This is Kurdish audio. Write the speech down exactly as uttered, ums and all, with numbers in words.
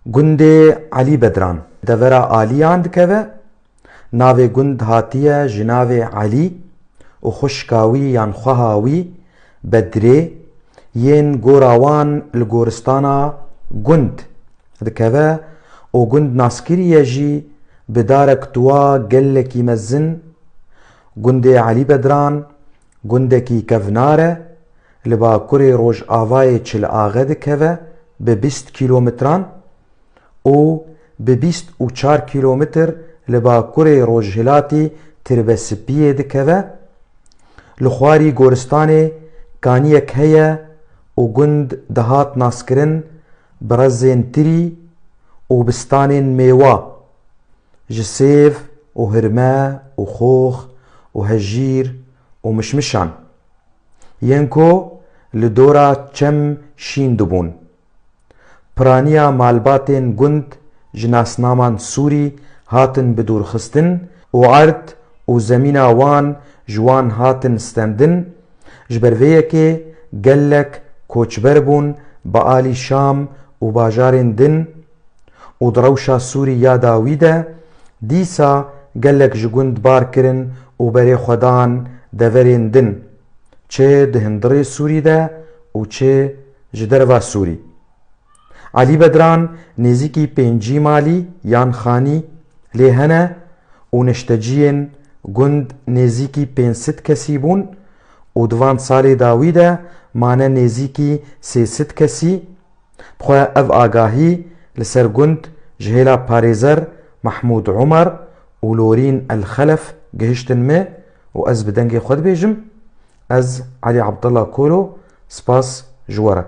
Gundê Elî Bedran devera Aliyan dikeve. Navê gund hatiye ji navê Elî û xwişka wî yan xweha wî Bedrê yên gora wan li goristana gund dikeve û gund naskirî ye jî bi darek tuwa gelekî mezin. Gundê Elî Bedran gundekî kevnar e, li bakurê rojavayê Çil Axe dikeve bi bîst kîlometran û bi bîst û çar kîlometr li bakurê rojhilatî Tirbespiyê dikeve. Li xwarî goristanê kaniyek heye û gund dihat naskirin bi rezên tirî û bistanên mêwa, ji sêv û hirme û xox û hejîr û mişmişan, yên ku li dora çem şîn dibûn. Piraniya malbatên gund ji nasnaman sûrî hatin bidûrxistin û erd û zemîna wan ji wan hatin stendin. Ji ber vê yekê gelek koçber bûn bi alî Şam û bajarên din û di rewşa Sûrî ya dawî de dîsa gelek ji gund bar kirin û berê xwe dan deverên din, çi di hundirê Sûrî de û çi ji derva Sûrî. Elî Bedran nêzîkî pêncî malî yan xanî lê hene û neşteciyên gund nêzîkî pênc sed kesî bûn û di van salê dawî de mane nêzîkî sê sed kesî. Bi xwe ev agahî li ser gund ji hêla parêzer Mehmûd Umar û Lorîn El Xelef gihiştin me û ez bi dengê xwe dibêjim, ez Elî Abdullah Kolo, spas ji we re.